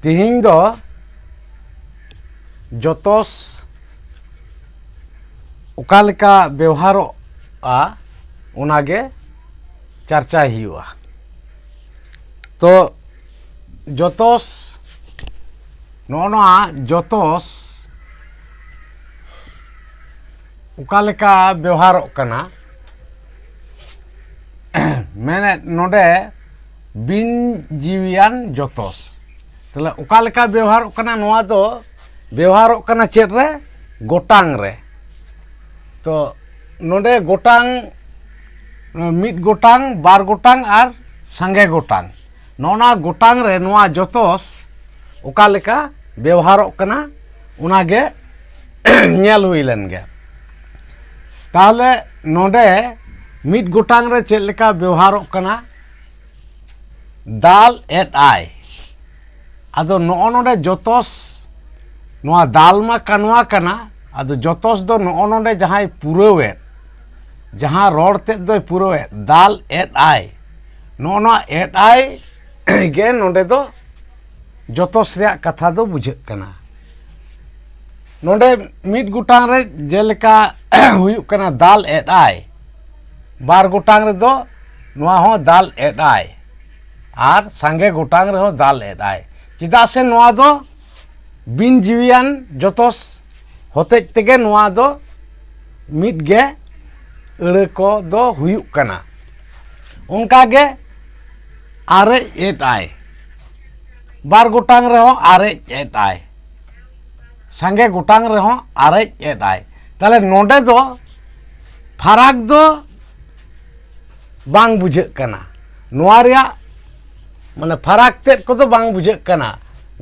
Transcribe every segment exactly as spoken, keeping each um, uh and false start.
ᱛᱮᱦᱮᱧ ᱫᱚ ᱡᱚᱛᱚᱥ ᱚᱠᱟ ᱞᱮᱠᱟ ᱵᱮᱣᱦᱟᱨᱚᱜᱼᱟ, ᱚᱱᱟᱜᱮ ᱪᱟᱨᱪᱟᱭ ᱦᱩᱭᱩᱜᱼᱟ᱾ ᱛᱚ ᱡᱚᱛᱚᱥ, ᱱᱚᱜᱼᱚ ᱱᱚᱣᱟ ᱡᱚᱛᱚᱥ ᱚᱠᱟ ᱞᱮᱠᱟ ᱵᱮᱣᱦᱟᱨᱚᱜ ᱠᱟᱱᱟ? ᱢᱮᱱᱮᱫ ᱱᱚᱰᱮ ᱵᱤᱱ ᱡᱤᱣᱤᱭᱟᱱ ᱡᱚᱛᱚᱥ᱾ ᱛᱟᱦᱞᱮ ᱚᱠᱟ ᱞᱮᱠᱟ ᱵᱮᱣᱦᱟᱨᱚᱜ ᱠᱟᱱᱟ? ᱱᱚᱣᱟ ᱫᱚ ᱵᱮᱣᱦᱟᱨᱚᱜ ᱠᱟᱱᱟ ᱪᱮᱫ ᱨᱮ? ᱜᱚᱴᱟᱝ ᱨᱮ᱾ ᱛᱚ ᱱᱚᱰᱮ ᱜᱚᱴᱟᱝ, ᱢᱤᱫ ᱜᱚᱴᱟᱝ, ᱵᱟᱨ ᱜᱚᱴᱟᱝ ᱟᱨ ᱥᱟᱸᱜᱮ ᱜᱚᱴᱟᱝ᱾ ᱱᱚᱜᱼᱚ ᱱᱚᱣᱟ ᱜᱚᱴᱟᱝ ᱨᱮ ᱱᱚᱣᱟ ᱡᱚᱛᱚᱥ ᱚᱠᱟ ᱞᱮᱠᱟ ᱵᱮᱣᱦᱟᱨᱚᱜ ᱠᱟᱱᱟ, ᱚᱱᱟᱜᱮ ᱧᱮᱞ ᱦᱩᱭ ᱞᱮᱱ ᱜᱮ᱾ ᱛᱟᱦᱚᱞᱮ ᱱᱚᱰᱮ ᱢᱤᱫ ᱜᱚᱴᱟᱝ ᱨᱮ ᱪᱮᱫ ᱞᱮᱠᱟ ᱵᱮᱣᱦᱟᱨᱚᱜ ᱠᱟᱱᱟ? ᱫᱟᱞ ᱮᱫ ᱟᱭ᱾ ᱟᱫᱚ ᱱᱚᱜᱼᱚ ᱱᱚᱰᱮ ᱡᱚᱛᱚᱥ, ᱱᱚᱣᱟ ᱫᱟᱞ ᱢᱟ ᱠᱟᱱᱣᱟ ᱠᱟᱱᱟ, ᱟᱫᱚ ᱡᱚᱛᱚᱥ ᱫᱚ ᱱᱚᱜᱼᱚ ᱱᱚᱰᱮ ᱡᱟᱦᱟᱸᱭ ᱯᱩᱨᱟᱹᱣᱮᱫ, ᱡᱟᱦᱟᱸ ᱨᱚᱲ ᱛᱮᱫ ᱫᱚᱭ ᱯᱩᱨᱟᱹᱣᱮᱫ, ᱫᱟᱞ ᱮᱫ ᱟᱭ, ᱱᱚᱜᱼᱚ ᱱᱚᱣᱟ ᱮᱫ ᱟᱭ ᱜᱮ ᱱᱚᱰᱮ ᱫᱚ ᱡᱚᱛᱚᱥ ᱨᱮᱭᱟᱜ ᱠᱟᱛᱷᱟ ᱫᱚ ᱵᱩᱡᱷᱟᱹᱜ ᱠᱟᱱᱟ᱾ ᱱᱚᱰᱮ ᱢᱤᱫ ᱜᱚᱴᱟᱝ ᱨᱮ ᱡᱮᱞᱮᱠᱟ ᱦᱩᱭᱩᱜ ᱠᱟᱱᱟ ᱫᱟᱞ ᱮᱫ ᱟᱭ, ᱵᱟᱨ ᱜᱚᱴᱟᱝ ᱨᱮᱫᱚ ᱱᱚᱣᱟ ᱦᱚᱸ ᱫᱟᱞ ᱮᱫ ᱟᱭ, ᱟᱨ ᱥᱟᱸᱜᱮ ᱜᱚᱴᱟᱝ ᱨᱮᱦᱚᱸ ᱫᱟᱞ ᱮᱫ ᱟᱭ᱾ ᱪᱮᱫᱟᱜ ᱥᱮ ᱱᱚᱣᱟ ᱫᱚ ᱵᱤᱱ ᱡᱤᱣᱤᱭᱟᱱ ᱡᱚᱛᱚᱥ ᱦᱚᱛᱮᱡ ᱛᱮᱜᱮ ᱱᱚᱣᱟ ᱫᱚ ᱢᱤᱫ ᱜᱮ ᱟᱹᱲᱟᱹ ᱠᱚ ᱫᱚ ᱦᱩᱭᱩᱜ ᱠᱟᱱᱟ᱾ ᱚᱱᱠᱟ ᱜᱮ ᱟᱨᱮᱡ ᱮᱫ ᱟᱭ, ᱵᱟᱨ ᱜᱚᱴᱟᱝ ᱨᱮᱦᱚᱸ ᱟᱨᱮᱡ ᱮᱫ ᱟᱭ, ᱥᱟᱸᱜᱮ ᱜᱚᱴᱟᱝ ᱨᱮᱦᱚᱸ ᱟᱨᱮᱡ ᱮᱫ ᱟᱭ᱾ ᱛᱟᱦᱞᱮ ᱱᱚᱰᱮ ᱫᱚ ᱯᱷᱟᱨᱟᱠ ᱫᱚ ᱵᱟᱝ ᱵᱩᱡᱷᱟᱹᱜ ᱠᱟᱱᱟ᱾ ᱱᱚᱣᱟ ᱨᱮᱭᱟᱜ ᱢᱟᱱᱮ ᱯᱷᱟᱨᱟᱠ ᱛᱮᱫ ᱠᱚᱫᱚ ᱵᱟᱝ ᱵᱩᱡᱷᱟᱹᱜ ᱠᱟᱱᱟ᱾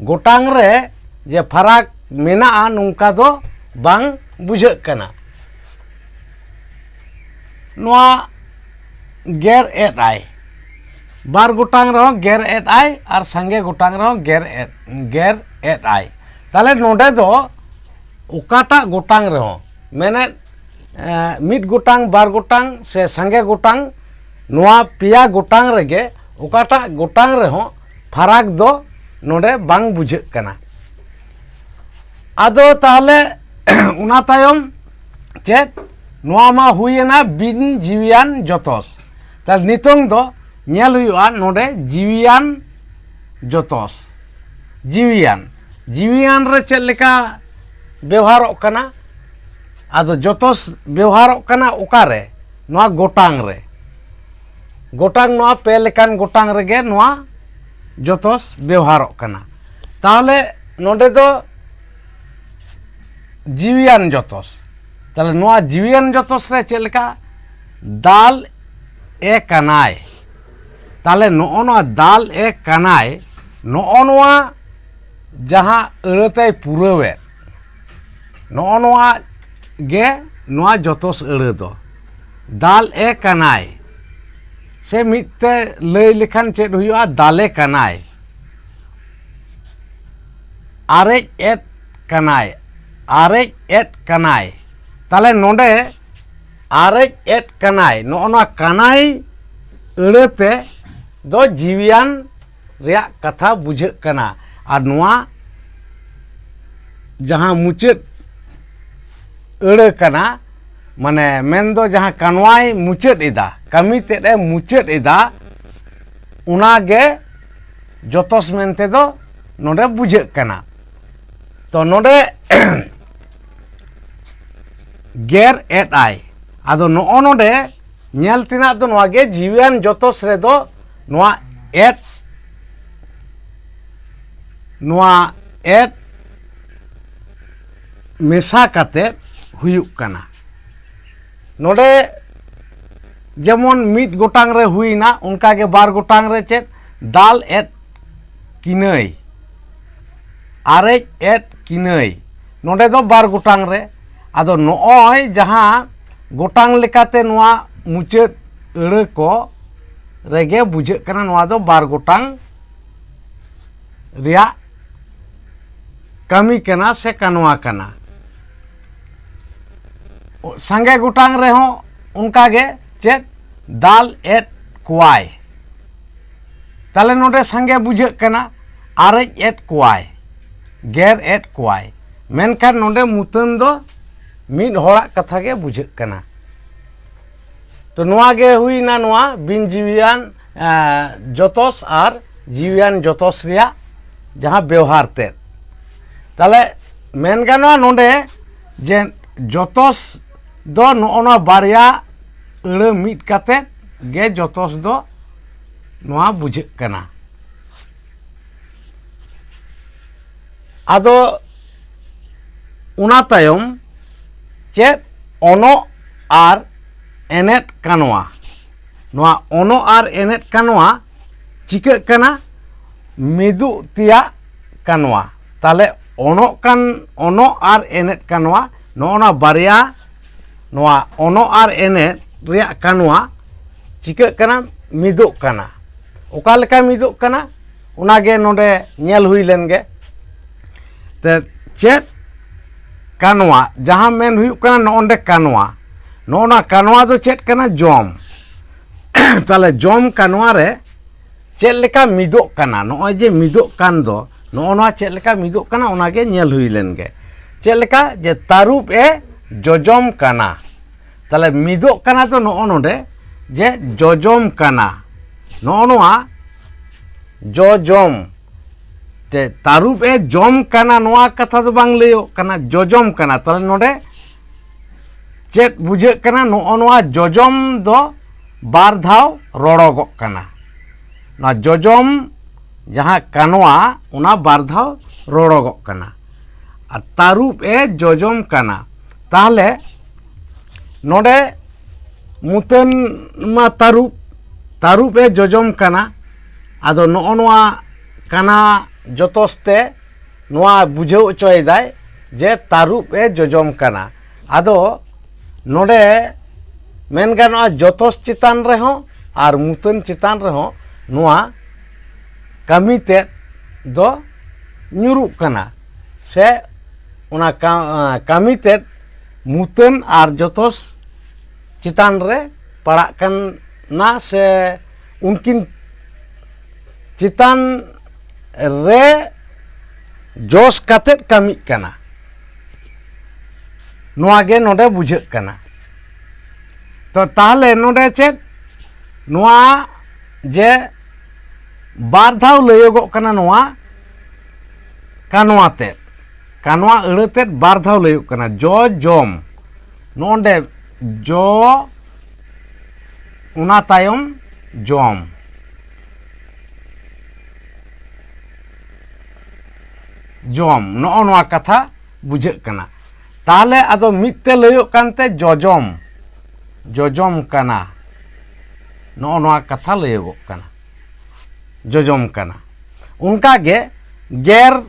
ᱜᱚᱴᱟᱝ ᱨᱮ ᱡᱮ ᱯᱷᱟᱨᱟᱠ ᱢᱮᱱᱟᱜᱼᱟ, ᱱᱚᱝᱠᱟ ᱫᱚ ᱵᱟᱝ ᱵᱩᱡᱷᱟᱹᱜ ᱠᱟᱱᱟ᱾ ᱱᱚᱣᱟ ᱜᱮᱨ ᱮᱫ ᱟᱭ, ᱵᱟᱨ ᱜᱚᱴᱟᱝ ᱨᱮᱦᱚᱸ ᱜᱮᱨ ᱮᱫ ᱟᱭ ᱟᱨ ᱥᱟᱸᱜᱮ ᱜᱚᱴᱟᱝ ᱨᱮᱦᱚᱸ ᱜᱮᱨ ᱮᱫ, ᱜᱮᱨ ᱮᱫ ᱟᱭ᱾ ᱛᱟᱦᱞᱮ ᱱᱚᱰᱮ ᱫᱚ ᱚᱠᱟᱴᱟᱜ ᱜᱚᱴᱟᱝ ᱨᱮᱦᱚᱸ, ᱢᱮᱱᱮᱫ, ᱮ, ᱢᱤᱫ ᱜᱚᱴᱟᱝ, ᱵᱟᱨ ᱜᱚᱴᱟᱝ ᱥᱮ ᱥᱟᱸᱜᱮ ᱜᱚᱴᱟᱝ, ᱱᱚᱣᱟ ᱯᱮᱭᱟ ᱜᱚᱴᱟᱝ ᱨᱮᱜᱮ ᱚᱠᱟᱴᱟᱜ ᱜᱚᱴᱟᱝ ᱨᱮᱦᱚᱸ ᱯᱷᱟᱨᱟᱠ ᱫᱚ ᱱᱚᱰᱮ ᱵᱟᱝ ᱵᱩᱡᱷᱟᱹᱜ ᱠᱟᱱᱟ᱾ ᱟᱫᱚ ᱛᱟᱦᱚᱞᱮ ᱚᱱᱟ ᱛᱟᱭᱚᱢ ᱪᱮᱫ? ᱱᱚᱣᱟ ᱢᱟ ᱦᱩᱭᱮᱱᱟ ᱵᱤᱱ ᱡᱤᱣᱤᱭᱟᱱ ᱡᱚᱛᱚᱥ᱾ ᱛᱟᱦᱚᱞᱮ ᱱᱤᱛᱚᱝ ᱫᱚ ᱧᱮᱞ ᱦᱩᱭᱩᱜᱼᱟ ᱱᱚᱰᱮ ᱡᱤᱣᱤᱭᱟᱱ ᱡᱚᱛᱚᱥ᱾ ᱡᱤᱣᱤᱭᱟᱱ, ᱡᱤᱣᱤᱭᱟᱱ ᱨᱮ ᱪᱮᱫ ᱞᱮᱠᱟ ᱵᱮᱣᱦᱟᱨᱚᱜ ᱠᱟᱱᱟ? ᱟᱫᱚ ᱡᱚᱛᱚᱥ ᱵᱮᱣᱦᱟᱨᱚᱜ ᱠᱟᱱᱟ ᱚᱠᱟᱨᱮ? ᱱᱚᱣᱟ ᱜᱚᱴᱟᱝ ᱨᱮ᱾ ᱜᱚᱴᱟᱝ, ᱱᱚᱣᱟ ᱯᱮ ᱞᱮᱠᱟᱱ ᱜᱚᱴᱟᱝ ᱨᱮᱜᱮ ᱱᱚᱣᱟ ᱡᱚᱛᱚᱥ ᱵᱮᱣᱦᱟᱨᱚᱜ ᱠᱟᱱᱟ᱾ ᱛᱟᱦᱚᱞᱮ ᱱᱚᱰᱮ ᱫᱚ ᱡᱤᱣᱤᱭᱟᱱ ᱡᱚᱛᱚᱥ᱾ ᱛᱟᱦᱚᱞᱮ ᱱᱚᱣᱟ ᱡᱤᱣᱤᱭᱟᱱ ᱡᱚᱛᱚᱥ ᱨᱮ ᱪᱮᱫ ᱞᱮᱠᱟ? ᱫᱟᱞ ᱮ ᱠᱟᱱᱟᱭ᱾ ᱛᱟᱦᱚᱞᱮ ᱱᱚᱜᱼᱚ ᱱᱚᱣᱟ ᱫᱟᱞ ᱮ ᱠᱟᱱᱟᱭ, ᱱᱚᱜᱼᱚ ᱱᱚᱣᱟ ᱡᱟᱦᱟᱸ ᱟᱹᱲᱟᱹ ᱛᱟᱭ ᱯᱩᱨᱟᱹᱣᱮᱫ, ᱱᱚᱜᱼᱚ ᱱᱚᱣᱟ ᱜᱮ ᱱᱚᱣᱟ ᱡᱚᱛᱚᱥ ᱟᱹᱲᱟᱹ ᱫᱚ᱾ ᱫᱟᱞ ᱮ ᱠᱟᱱᱟᱭ, ᱥᱮ ᱢᱤᱫ ᱛᱮ ᱞᱟᱹᱭ ᱞᱮᱠᱷᱟᱱ ᱪᱮᱫ ᱦᱩᱭᱩᱜᱼᱟ? ᱫᱟᱞᱮ ᱠᱟᱱᱟᱭ, ᱟᱨᱮᱡ ᱮᱫ ᱠᱟᱱᱟᱭ, ᱟᱨᱮᱡ ᱮᱫ ᱠᱟᱱᱟᱭ᱾ ᱛᱟᱦᱚᱞᱮ ᱱᱚᱰᱮ ᱟᱨᱮᱡ ᱮᱫ ᱠᱟᱱᱟᱭ, ᱱᱚᱜᱼᱚ ᱱᱚᱣᱟ ᱠᱟᱱᱟᱭ ᱟᱹᱲᱟᱹᱛᱮ ᱫᱚ ᱡᱤᱣᱤᱭᱟᱱ ᱨᱮᱭᱟᱜ ᱠᱟᱛᱷᱟ ᱵᱩᱡᱷᱟᱹᱜ ᱠᱟᱱᱟ᱾ ᱟᱨ ᱱᱚᱣᱟ ᱡᱟᱦᱟᱸ ᱢᱩᱪᱟᱹᱫ ᱟᱹᱲᱟᱹ ᱠᱟᱱᱟ, ᱢᱟᱱᱮ ᱢᱮᱱᱫᱚ ᱡᱟᱦᱟᱸ ᱠᱟᱱᱣᱟᱭ ᱢᱩᱪᱟᱹᱫ ᱮᱫᱟ, ᱠᱟᱹᱢᱤ ᱛᱮᱫ ᱮ ᱢᱩᱪᱟᱹᱫ ᱮᱫᱟ, ᱚᱱᱟᱜᱮ ᱡᱚᱛᱚᱥ ᱢᱮᱱᱛᱮ ᱫᱚ ᱱᱚᱰᱮ ᱵᱩᱡᱷᱟᱹᱜ ᱠᱟᱱᱟ᱾ ᱛᱚ ᱱᱚᱰᱮ ᱜᱮᱨ ᱮᱫ ᱟᱭ᱾ ᱟᱫᱚ ᱱᱚᱜᱼᱚ ᱱᱚᱰᱮ ᱧᱮᱞ ᱛᱮᱱᱟᱜ ᱫᱚ ᱱᱚᱣᱟ ᱜᱮ, ᱡᱤᱣᱤᱭᱟᱱ ᱡᱚᱛᱚᱥ ᱨᱮᱫᱚ ᱱᱚᱣᱟ ᱮᱫ, ᱱᱚᱣᱟ ᱮᱫ ᱢᱮᱥᱟ ᱠᱟᱛᱮ ᱦᱩᱭᱩᱜ ᱠᱟᱱᱟ᱾ ᱱᱚᱰᱮ ᱡᱮᱢᱚᱱ ᱢᱤᱫ ᱜᱚᱴᱟᱝ ᱨᱮ ᱦᱩᱭᱱᱟ, ᱚᱱᱠᱟᱜᱮ ᱵᱟᱨ ᱜᱚᱴᱟᱝ ᱨᱮ ᱪᱮᱫ? ᱫᱟᱞ ᱮᱫ ᱠᱤᱱᱟᱹᱭ, ᱟᱨᱮᱡ ᱮᱫ ᱠᱤᱱᱟᱹᱭ᱾ ᱱᱚᱰᱮ ᱫᱚ ᱵᱟᱨ ᱜᱚᱴᱟᱝ ᱨᱮ᱾ ᱟᱫᱚ ᱱᱚᱜᱼᱚᱭ ᱡᱟᱦᱟᱸ ᱜᱚᱴᱟᱝ ᱞᱮᱠᱟᱛᱮ ᱱᱚᱣᱟ ᱢᱩᱪᱟᱹᱫ ᱟᱹᱲᱟᱹ ᱠᱚ ᱨᱮᱜᱮ ᱵᱩᱡᱷᱟᱹᱜ ᱠᱟᱱᱟ ᱱᱚᱣᱟ ᱫᱚ ᱵᱟᱨ ᱜᱚᱴᱟᱝ ᱨᱮᱭᱟᱜ ᱠᱟᱹᱢᱤ ᱠᱟᱱᱟ ᱥᱮ ᱠᱟᱱᱣᱟ ᱠᱟᱱᱟ᱾ ᱥᱟᱸᱜᱮ ᱜᱚᱴᱟᱝ ᱨᱮᱦᱚᱸ ᱚᱱᱠᱟᱜᱮ, ᱪᱮᱫ? ᱫᱟᱞ ᱮᱫ ᱠᱚᱣᱟᱭ᱾ ᱛᱟᱦᱞᱮ ᱱᱚᱰᱮ ᱥᱟᱸᱜᱮ ᱵᱩᱡᱷᱟᱹᱜ ᱠᱟᱱᱟ, ᱟᱨᱮᱡ ᱮᱫ ᱠᱚᱣᱟᱭ, ᱜᱮᱨ ᱮᱫ ᱠᱚᱣᱟᱭ᱾ ᱢᱮᱱᱠᱷᱟᱱ ᱱᱚᱰᱮ ᱢᱩᱛᱟᱹᱱ ᱫᱚ ᱢᱤᱫ ᱦᱚᱲᱟᱜ ᱠᱟᱛᱷᱟ ᱜᱮ ᱵᱩᱡᱷᱟᱹᱜ ᱠᱟᱱᱟ᱾ ᱛᱚ ᱱᱚᱣᱟ ᱜᱮ ᱦᱩᱭᱱᱟ ᱱᱚᱣᱟ ᱵᱤᱱ ᱡᱤᱣᱤᱭᱟᱱ, ᱮ, ᱡᱚᱛᱚᱥ ᱟᱨ ᱡᱤᱣᱤᱭᱟᱱ ᱡᱚᱛᱚᱥ ᱨᱮᱭᱟᱜ ᱡᱟᱦᱟᱸ ᱵᱮᱣᱦᱟᱨ ᱛᱮᱫ᱾ ᱛᱟᱦᱞᱮ ᱢᱮᱱ ᱜᱟᱱᱚᱜᱼᱟ ᱱᱚᱰᱮ ᱡᱮ ᱡᱚᱛᱚᱥ ᱫᱚ ᱱᱚᱜᱼᱚ ᱱᱚᱣᱟ ᱵᱟᱨᱭᱟ ᱟᱹᱲᱟᱹ ᱢᱤᱫ ᱠᱟᱛᱮᱫ ᱜᱮ ᱡᱚᱛᱚᱥ ᱫᱚ ᱱᱚᱣᱟ ᱵᱩᱡᱷᱟᱹᱜ ᱠᱟᱱᱟ᱾ ᱟᱫᱚ ᱚᱱᱟ ᱛᱟᱭᱚᱢ ᱪᱮᱫ ᱚᱱᱚᱜ ᱟᱨ ᱮᱱᱮᱫ ᱠᱟᱱᱣᱟ, ᱱᱚᱣᱟ ᱚᱱᱚᱜ ᱟᱨ ᱮᱱᱮᱫ ᱠᱟᱱᱣᱟ ᱪᱤᱠᱟᱹᱜ ᱠᱟᱱᱟ? ᱢᱤᱫᱩᱜ ᱛᱮᱭᱟᱜ ᱠᱟᱱᱣᱟ᱾ ᱛᱟᱦᱞᱮ ᱚᱱᱚᱜ ᱠᱟᱱ, ᱚᱱᱚᱜ ᱟᱨ ᱮᱱᱮᱫ ᱠᱟᱱᱣᱟ, ᱱᱚᱜᱼᱚ ᱱᱚᱣᱟ ᱵᱟᱨᱭᱟ, ᱱᱚᱣᱟ ᱚᱱᱚᱜ ᱟᱨ ᱮᱱᱮᱫ ᱨᱮᱭᱟᱜ ᱠᱟᱱᱣᱟ ᱪᱤᱠᱟᱹᱜ ᱠᱟᱱᱟ? ᱢᱤᱫᱚᱜ ᱠᱟᱱᱟ᱾ ᱚᱠᱟ ᱞᱮᱠᱟ ᱢᱤᱫᱚᱜ ᱠᱟᱱᱟ? ᱚᱱᱟᱜᱮ ᱱᱚᱰᱮ ᱧᱮᱞ ᱦᱩᱭ ᱞᱮᱱ ᱜᱮ᱾ ᱛᱮ ᱪᱮᱫ ᱠᱟᱱᱣᱟ, ᱡᱟᱦᱟᱸ ᱢᱮᱱ ᱦᱩᱭᱩᱜ ᱠᱟᱱᱟ ᱱᱚᱜᱼᱚ ᱱᱚᱰᱮ ᱠᱟᱱᱣᱟ, ᱱᱚᱜᱼᱚ ᱱᱚᱣᱟ ᱠᱟᱱᱣᱟ ᱫᱚ ᱪᱮᱫ ᱠᱟᱱᱟ? ᱡᱚᱢ᱾ ᱛᱟᱦᱞᱮ ᱡᱚᱢ ᱠᱟᱱᱣᱟ ᱨᱮ ᱪᱮᱫ ᱞᱮᱠᱟ ᱢᱤᱫᱚᱜ ᱠᱟᱱᱟ? ᱱᱚᱜᱼᱚᱭ ᱡᱮ ᱢᱤᱫᱚᱜ ᱠᱟᱱ ᱫᱚ, ᱱᱚᱜᱼᱚ ᱱᱚᱣᱟ ᱪᱮᱫ ᱞᱮᱠᱟ ᱢᱤᱫᱚᱜ ᱠᱟᱱᱟ, ᱚᱱᱟᱜᱮ ᱧᱮᱞ ᱦᱩᱭ ᱞᱮᱱ ᱜᱮ᱾ ᱪᱮᱫ ᱞᱮᱠᱟ? ᱡᱮ ᱛᱟᱹᱨᱩᱵ ᱮ ᱡᱚᱡᱚᱢ ᱠᱟᱱᱟ᱾ ᱛᱟᱦᱞᱮ ᱢᱤᱫᱚᱜ ᱠᱟᱱᱟ ᱫᱚ ᱱᱚᱜᱼᱚ ᱱᱚᱰᱮ ᱡᱮ ᱡᱚᱡᱚᱢ ᱠᱟᱱᱟ, ᱱᱚᱜᱼᱚ ᱱᱚᱣᱟ ᱡᱚᱡᱚᱢ᱾ ᱛᱮ ᱛᱟᱹᱨᱩᱵ ᱮ ᱡᱚᱢ ᱠᱟᱱᱟ, ᱱᱚᱣᱟ ᱠᱟᱛᱷᱟ ᱫᱚ ᱵᱟᱝ ᱞᱟᱹᱭᱚᱜ ᱠᱟᱱᱟ, ᱡᱚᱡᱚᱢ ᱠᱟᱱᱟ᱾ ᱛᱟᱦᱞᱮ ᱱᱚᱰᱮ ᱪᱮᱫ ᱵᱩᱡᱷᱟᱹᱜ ᱠᱟᱱᱟ? ᱱᱚᱜᱼᱚ ᱱᱚᱣᱟ ᱡᱚᱡᱚᱢ ᱫᱚ ᱵᱟᱨ ᱫᱷᱟᱣ ᱨᱚᱲᱚᱜᱚᱜ ᱠᱟᱱᱟ᱾ ᱱᱚᱣᱟ ᱡᱚᱡᱚᱢ ᱡᱟᱦᱟᱸ ᱠᱟᱱᱣᱟ, ᱚᱱᱟ ᱵᱟᱨ ᱫᱷᱟᱣ ᱨᱚᱲᱚᱜᱚᱜ ᱠᱟᱱᱟ᱾ ᱟᱨ ᱛᱟᱹᱨᱩᱵ ᱮ ᱡᱚᱡᱚᱢ ᱠᱟᱱᱟ᱾ ᱛᱟᱦᱞᱮ ᱱᱚᱰᱮ ᱢᱩᱛᱟᱹᱱ ᱢᱟ ᱛᱟᱹᱨᱩᱵ, ᱛᱟᱹᱨᱩᱵ ᱮ ᱡᱚᱡᱚᱢ ᱠᱟᱱᱟ᱾ ᱟᱫᱚ ᱱᱚᱜᱼᱚ ᱱᱚᱣᱟ ᱠᱟᱱᱟ ᱡᱚᱛᱚᱥ ᱛᱮ ᱱᱚᱣᱟ ᱵᱩᱡᱷᱟᱹᱣ ᱦᱚᱪᱚᱭᱮᱫᱟᱭ ᱡᱮ ᱛᱟᱹᱨᱩᱵ ᱮ ᱡᱚᱡᱚᱢ ᱠᱟᱱᱟ᱾ ᱟᱫᱚ ᱱᱚᱰᱮ ᱢᱮᱱ ᱜᱟᱱᱚᱜᱼᱟ ᱡᱚᱛᱚᱥ ᱪᱮᱛᱟᱱ ᱨᱮᱦᱚᱸ ᱟᱨ ᱢᱩᱛᱟᱹᱱ ᱪᱮᱛᱟᱱ ᱨᱮᱦᱚᱸ ᱱᱚᱣᱟ ᱠᱟᱹᱢᱤ ᱛᱮᱫ ᱫᱚ ᱧᱩᱨᱩᱜ ᱠᱟᱱᱟ, ᱥᱮ ᱚᱱᱟ ᱠᱟ-, ᱠᱟᱹᱢᱤ ᱛᱮᱫ ᱢᱩᱛᱟᱹᱱ ᱟᱨ ᱡᱚᱛᱚᱥ ᱪᱮᱛᱟᱱ ᱨᱮ ᱯᱟᱲᱟᱜ ᱠᱟᱱᱟ, ᱥᱮ ᱩᱱᱠᱤᱱ ᱪᱮᱛᱟᱱ ᱨᱮ ᱡᱚᱥ ᱠᱟᱛᱮᱫ ᱠᱟᱹᱢᱤᱜ ᱠᱟᱱᱟ, ᱱᱚᱣᱟ ᱜᱮ ᱱᱚᱰᱮ ᱵᱩᱡᱷᱟᱹᱜ ᱠᱟᱱᱟ᱾ ᱛᱚ ᱛᱟᱦᱚᱞᱮ ᱱᱚᱰᱮ ᱪᱮᱫ, ᱱᱚᱣᱟ ᱡᱮ ᱵᱟᱨ ᱫᱷᱟᱣ ᱞᱟᱹᱭᱚᱜᱚᱜ ᱠᱟᱱᱟ, ᱱᱚᱣᱟ ᱠᱟᱱᱣᱟ ᱛᱮᱫ, ᱠᱟᱱᱣᱟ ᱟᱹᱲᱟᱹ ᱛᱮᱫ ᱵᱟᱨ ᱫᱷᱟᱣ ᱞᱟᱹᱭᱚᱜ ᱠᱟᱱᱟ, ᱡᱚ ᱡᱚᱢ᱾ ᱱᱚᱰᱮ ᱡᱚ, ᱚᱱᱟ ᱛᱟᱭᱚᱢ ᱡᱚᱢ, ᱡᱚᱢ, ᱱᱚᱜᱼᱚ ᱱᱚᱣᱟ ᱠᱟᱛᱷᱟ ᱵᱩᱡᱷᱟᱹᱜ ᱠᱟᱱᱟ᱾ ᱛᱟᱦᱚᱞᱮ ᱟᱫᱚ ᱢᱤᱫ ᱛᱮ ᱞᱟᱹᱭᱚᱜ ᱠᱟᱱᱛᱮ ᱡᱚᱡᱚᱢ, ᱡᱚᱡᱚᱢ ᱠᱟᱱᱟ, ᱱᱚᱜᱼᱚ ᱱᱚᱣᱟ ᱠᱟᱛᱷᱟ ᱞᱟᱹᱭᱚᱜᱚᱜ ᱠᱟᱱᱟ, ᱡᱚᱡᱚᱢ ᱠᱟᱱᱟ᱾ ᱚᱱᱠᱟ ᱜᱮ ᱜᱮᱨ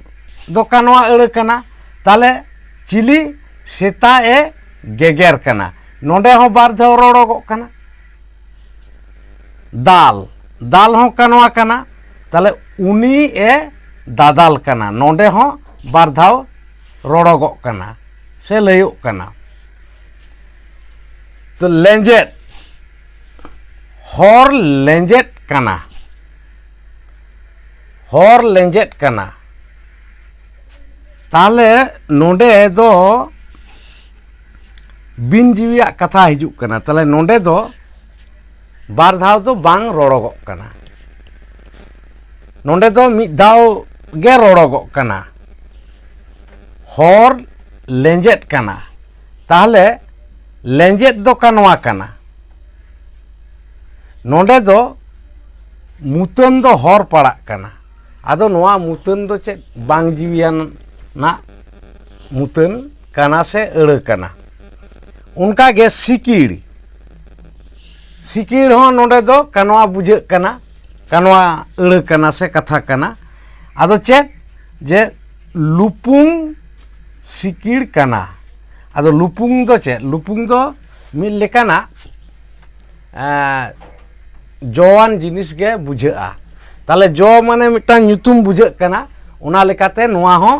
ᱫᱚ ᱠᱟᱱᱣᱟ ᱟᱹᱲᱟᱹ ᱠᱟᱱᱟ᱾ ᱛᱟᱦᱚᱞᱮ ᱪᱤᱞᱤ? ᱥᱮᱛᱟ ᱮ ᱜᱮᱜᱮᱨ ᱠᱟᱱᱟ, ᱱᱚᱰᱮ ᱦᱚᱸ ᱵᱟᱨ ᱫᱷᱟᱣ ᱨᱚᱲᱚᱜᱚᱜ ᱠᱟᱱᱟ᱾ ᱫᱟᱞ, ᱫᱟᱞ ᱦᱚᱸ ᱠᱟᱱᱣᱟ ᱠᱟᱱᱟ, ᱛᱟᱦᱚᱞᱮ ᱩᱱᱤ ᱮ ᱫᱟᱫᱟᱞ ᱠᱟᱱᱟ, ᱱᱚᱰᱮ ᱦᱚᱸ ᱵᱟᱨ ᱫᱷᱟᱣ ᱨᱚᱲᱚᱜᱚᱜ ᱠᱟᱱᱟ ᱥᱮ ᱞᱟᱹᱭᱚᱜ ᱠᱟᱱᱟ᱾ ᱛᱚ ᱞᱮᱸᱡᱮᱫ, ᱦᱚᱨ ᱞᱮᱸᱡᱮᱫ ᱠᱟᱱᱟ, ᱦᱚᱨ ᱞᱮᱸᱡᱮᱫ ᱠᱟᱱᱟ᱾ ᱛᱟᱦᱚᱞᱮ ᱱᱚᱰᱮ ᱫᱚ ᱵᱤᱱ ᱡᱤᱣᱤᱭᱟᱜ ᱠᱟᱛᱷᱟ ᱦᱤᱡᱩᱜ ᱠᱟᱱᱟ᱾ ᱛᱟᱦᱚᱞᱮ ᱱᱚᱰᱮ ᱫᱚ ᱵᱟᱨ ᱫᱷᱟᱣ ᱫᱚ ᱵᱟᱝ ᱨᱚᱲᱚᱜᱚᱜ ᱠᱟᱱᱟ, ᱱᱚᱰᱮ ᱫᱚ ᱢᱤᱫ ᱫᱷᱟᱣ ᱜᱮ ᱨᱚᱲᱚᱜᱚᱜ ᱠᱟᱱᱟ, ᱦᱚᱨ ᱞᱮᱸᱡᱮᱫ ᱠᱟᱱᱟ᱾ ᱛᱟᱦᱚᱞᱮ ᱞᱮᱸᱡᱮᱫ ᱫᱚ ᱠᱟᱱᱣᱟ ᱠᱟᱱᱟ, ᱱᱚᱰᱮ ᱫᱚ ᱢᱩᱛᱟᱹᱱ ᱫᱚ ᱦᱚᱨ ᱯᱟᱲᱟᱜ ᱠᱟᱱᱟ᱾ ᱟᱫᱚ ᱱᱚᱣᱟ ᱢᱩᱛᱟᱹᱱ ᱫᱚ ᱪᱮᱫ? ᱵᱟᱝ ᱡᱤᱣᱤᱭᱟᱱᱟᱜ ᱢᱩᱛᱟᱹᱱ ᱠᱟᱱᱟ ᱥᱮ ᱟᱹᱲᱟᱹ ᱠᱟᱱᱟ᱾ ᱚᱱᱠᱟ ᱜᱮ ᱥᱤᱠᱤᱲ, ᱥᱤᱠᱤᱲ ᱦᱚᱸ ᱱᱚᱰᱮ ᱫᱚ ᱠᱟᱱᱣᱟ ᱵᱩᱡᱷᱟᱹᱜ ᱠᱟᱱᱟ, ᱠᱟᱱᱣᱟ ᱟᱹᱲᱟᱹ ᱠᱟᱱᱟ ᱥᱮ ᱠᱟᱛᱷᱟ ᱠᱟᱱᱟ᱾ ᱟᱫᱚ ᱪᱮᱫ? ᱡᱮ ᱞᱩᱯᱩᱝ ᱥᱤᱠᱤᱲ ᱠᱟᱱᱟ᱾ ᱟᱫᱚ ᱞᱩᱯᱩᱝ ᱫᱚ ᱪᱮᱫ? ᱞᱩᱯᱩᱝ ᱫᱚ ᱢᱤᱫ ᱞᱮᱠᱟᱱᱟᱜ, ᱮᱸ, ᱡᱚᱣᱟᱱ ᱡᱤᱱᱤᱥ ᱜᱮ ᱵᱩᱡᱷᱟᱹᱜᱼᱟ᱾ ᱛᱟᱦᱚᱞᱮ ᱡᱚ ᱢᱟᱱᱮ ᱢᱤᱫᱴᱟᱝ ᱧᱩᱛᱩᱢ ᱵᱩᱡᱷᱟᱹᱜ ᱠᱟᱱᱟ, ᱚᱱᱟ ᱞᱮᱠᱟᱛᱮ ᱱᱚᱣᱟ ᱦᱚᱸ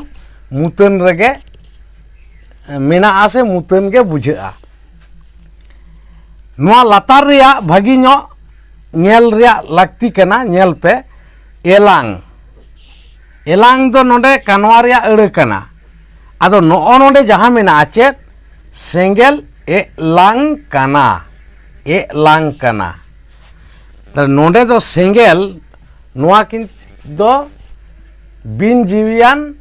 ᱢᱩᱛᱟᱹᱱ ᱨᱮᱜᱮ ᱢᱮᱱᱟᱜᱼᱟ ᱥᱮ ᱢᱩᱛᱟᱹᱱ ᱜᱮ ᱵᱩᱡᱷᱟᱹᱜᱼᱟ᱾ ᱱᱚᱣᱟ ᱞᱟᱛᱟᱨ ᱨᱮᱭᱟᱜ ᱵᱷᱟᱹᱜᱤ ᱧᱚᱜ ᱧᱮᱞ ᱨᱮᱭᱟᱜ ᱞᱟᱹᱠᱛᱤ ᱠᱟᱱᱟ᱾ ᱧᱮᱞ ᱯᱮ, ᱮᱞᱟᱝ, ᱮᱞᱟᱝ ᱫᱚ ᱱᱚᱰᱮ ᱠᱟᱱᱣᱟ ᱨᱮᱭᱟᱜ ᱟᱹᱲᱟᱹ ᱠᱟᱱᱟ᱾ ᱟᱫᱚ ᱱᱚᱜᱼᱚ ᱱᱚᱰᱮ ᱡᱟᱦᱟᱸ ᱢᱮᱱᱟᱜᱼᱟ ᱪᱮᱫ? ᱥᱮᱸᱜᱮᱞ ᱮᱞᱟᱝ ᱠᱟᱱᱟ, ᱮᱞᱟᱝ ᱠᱟᱱᱟ᱾ ᱛᱟᱦᱞᱮ ᱱᱚᱰᱮ ᱫᱚ ᱥᱮᱸᱜᱮᱞ, ᱱᱚᱣᱟ ᱠᱤᱱ ᱫᱚ ᱵᱤᱱ ᱡᱤᱣᱤᱭᱟᱱ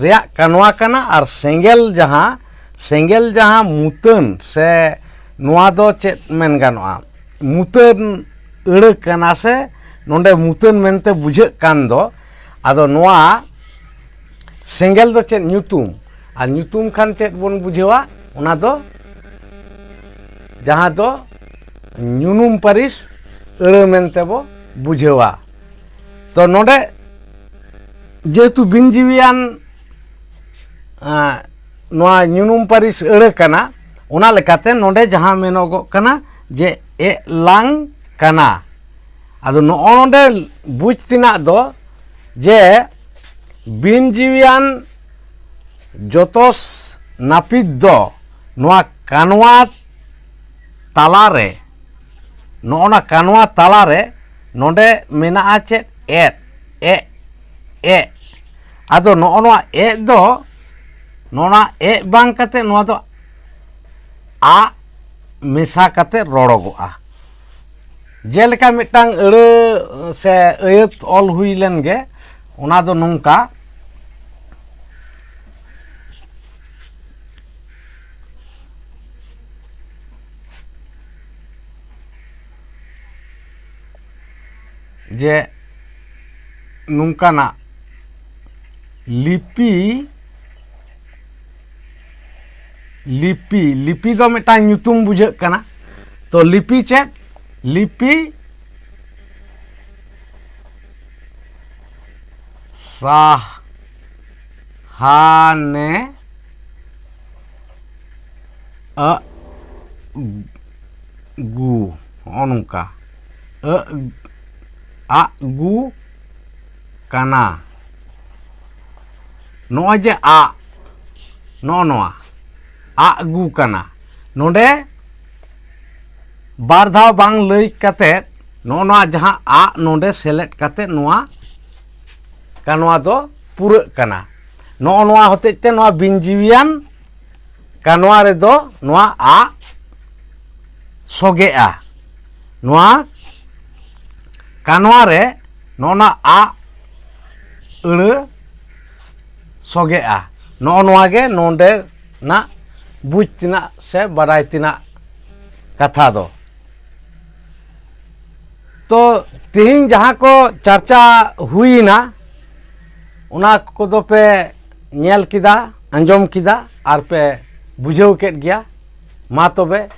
ᱨᱮᱭᱟᱜ ᱠᱟᱱᱣᱟ ᱠᱟᱱᱟ᱾ ᱟᱨ ᱥᱮᱸᱜᱮᱞ ᱡᱟᱦᱟᱸ, ᱥᱮᱸᱜᱮᱞ ᱡᱟᱦᱟᱸ ᱢᱩᱛᱟᱹᱱ, ᱥᱮ ᱱᱚᱣᱟ ᱫᱚ ᱪᱮᱫ ᱢᱮᱱ ᱜᱟᱱᱚᱜᱼᱟ, ᱢᱩᱛᱟᱹᱱ ᱟᱹᱲᱟᱹ ᱠᱟᱱᱟ, ᱥᱮ ᱱᱚᱰᱮ ᱢᱩᱛᱟᱹᱱ ᱢᱮᱱᱛᱮ ᱵᱩᱡᱷᱟᱹᱜ ᱠᱟᱱ ᱫᱚ᱾ ᱟᱫᱚ ᱱᱚᱣᱟ ᱥᱮᱸᱜᱮᱞ ᱫᱚ ᱪᱮᱫ? ᱧᱩᱛᱩᱢ᱾ ᱟᱨ ᱧᱩᱛᱩᱢ ᱠᱷᱟᱱ ᱪᱮᱫ ᱵᱚᱱ ᱵᱩᱡᱷᱟᱹᱣᱟ? ᱚᱱᱟ ᱫᱚ ᱡᱟᱦᱟᱸ ᱫᱚ ᱧᱩᱱᱩᱢ ᱯᱟᱹᱨᱤᱥ ᱟᱹᱲᱟᱹ ᱢᱮᱱᱛᱮ ᱵᱚ ᱵᱩᱡᱷᱟᱹᱣᱟ᱾ ᱛᱚ ᱱᱚᱰᱮ ᱡᱮᱦᱮᱛᱩ ᱵᱤᱱ ᱡᱤᱣᱤᱭᱟᱱ, ᱟᱸ, ᱱᱚᱣᱟ ᱧᱩᱱᱩᱢ ᱯᱟᱹᱨᱤᱥ ᱟᱹᱲᱟᱹ ᱠᱟᱱᱟ, ᱚᱱᱟ ᱞᱮᱠᱟᱛᱮ ᱱᱚᱰᱮ ᱡᱟᱦᱟᱸ ᱢᱮᱱᱚᱜᱚᱜ ᱠᱟᱱᱟ ᱡᱮ ᱮᱞᱟᱝ ᱠᱟᱱᱟ᱾ ᱟᱫᱚ ᱱᱚᱜᱼᱚ ᱱᱚᱰᱮ ᱵᱩᱡᱽ ᱛᱮᱱᱟᱜ ᱫᱚ ᱡᱮ ᱵᱤᱱ ᱡᱤᱣᱤᱭᱟᱱ ᱡᱚᱛᱚ ᱱᱟᱹᱯᱤᱛ ᱫᱚ ᱱᱚᱣᱟ ᱠᱟᱱᱣᱟ ᱛᱟᱞᱟᱨᱮ, ᱱᱚᱜᱼᱚ ᱱᱟ ᱠᱟᱱᱣᱟ ᱛᱟᱞᱟᱨᱮ ᱱᱚᱰᱮ ᱢᱮᱱᱟᱜᱼᱟ ᱪᱮᱫ? ᱮᱫ, ᱮᱜ, ᱮᱜ᱾ ᱟᱫᱚ ᱱᱚᱜᱼᱚ ᱱᱚᱣᱟ ᱮᱜ ᱫᱚ, ᱱᱚᱣᱟ ᱮᱜ ᱵᱟᱝ ᱠᱟᱛᱮ ᱱᱚᱣᱟ ᱫᱚ ᱟᱜ ᱢᱮᱥᱟ ᱠᱟᱛᱮ ᱨᱚᱲᱚᱜᱚᱜᱼᱟ᱾ ᱡᱮᱞᱮᱠᱟ ᱢᱤᱫᱴᱟᱝ ᱟᱹᱲᱟᱹ ᱥᱮ ᱟᱹᱭᱟᱹᱛ ᱚᱞ ᱦᱩᱭ ᱞᱮᱱ ᱜᱮ, ᱚᱱᱟ ᱫᱚ ᱱᱚᱝᱠᱟ, ᱡᱮ ᱱᱚᱝᱠᱟᱱᱟᱜ ᱞᱤᱯᱤ, ᱞᱤᱯᱤ, ᱞᱤᱯᱤ ᱫᱚ ᱢᱤᱫᱴᱟᱝ ᱧᱩᱛᱩᱢ ᱵᱩᱡᱷᱟᱹᱜ ᱠᱟᱱᱟ᱾ ᱛᱚ ᱞᱤᱯᱤ ᱪᱮᱫ? ᱞᱤᱯᱤ ᱥᱟᱦᱟᱱᱮ ᱟᱜ ᱜᱩ, ᱦᱚᱸᱜᱼᱚ ᱱᱚᱝᱠᱟ᱾ ᱟᱜ, ᱟᱜ ᱜᱩ ᱠᱟᱱᱟ᱾ ᱱᱚᱜᱼᱚᱭ ᱡᱮ ᱟᱜ, ᱱᱚᱜᱼᱚ ᱱᱚᱣᱟ ᱟᱜ ᱜᱩ ᱠᱟᱱᱟ᱾ ᱱᱚᱰᱮ ᱵᱟᱨ ᱫᱷᱟᱣ ᱵᱟᱝ ᱞᱟᱹᱭ ᱠᱟᱛᱮᱫ ᱱᱚᱜᱼᱚ ᱱᱚᱣᱟ ᱡᱟᱦᱟᱸ ᱟᱜ ᱱᱚᱰᱮ ᱥᱮᱞᱮᱫ ᱠᱟᱛᱮᱫ ᱱᱚᱣᱟ ᱠᱟᱱᱣᱟ ᱫᱚ ᱯᱩᱨᱟᱹᱜ ᱠᱟᱱᱟ᱾ ᱱᱚᱜᱼᱚ ᱱᱚᱣᱟ ᱦᱚᱛᱮᱡ ᱛᱮ ᱱᱚᱣᱟ ᱵᱤᱱ ᱡᱤᱣᱤᱭᱟᱱ ᱠᱟᱱᱣᱟ ᱨᱮᱫᱚ ᱱᱚᱣᱟ ᱟᱜ ᱥᱚᱜᱮᱜᱼᱟ᱾ ᱱᱚᱣᱟ ᱠᱟᱱᱣᱟ ᱨᱮ ᱱᱚᱜᱼᱚ ᱱᱟ ᱟᱜ ᱟᱹᱲᱟᱹ ᱥᱚᱜᱮᱜᱼᱟ᱾ ᱱᱚᱜᱼᱚ ᱱᱚᱣᱟ ᱜᱮ ᱱᱚᱰᱮᱱᱟᱜ ᱵᱩᱡᱽ ᱛᱮᱱᱟᱜ ᱥᱮ ᱵᱟᱰᱟᱭ ᱛᱮᱱᱟᱜ ᱠᱟᱛᱷᱟ ᱫᱚ᱾ ᱛᱚ, ᱛᱮᱦᱮᱧ ᱡᱟᱦᱟᱸ ᱠᱚ ᱪᱟᱨᱪᱟ ᱦᱩᱭᱮᱱᱟ, ᱚᱱᱟ ᱠᱚᱫᱚ ᱯᱮ ᱧᱮᱞ ᱠᱮᱫᱟ, ᱟᱸᱡᱚᱢ ᱠᱮᱫᱟ ᱟᱨ ᱯᱮ ᱵᱩᱡᱷᱟᱹᱣ ᱠᱮᱫ ᱜᱮᱭᱟ᱾ ᱢᱟ ᱛᱚᱵᱮ,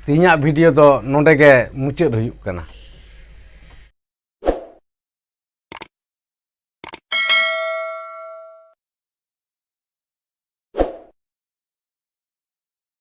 ᱛᱮᱦᱮᱧᱟᱜ ᱵᱷᱤᱰᱤᱭᱳ ᱫᱚ ᱱᱚᱰᱮ ᱜᱮ ᱢᱩᱪᱟᱹᱫ ᱦᱩᱭᱩᱜ ᱠᱟᱱᱟ᱾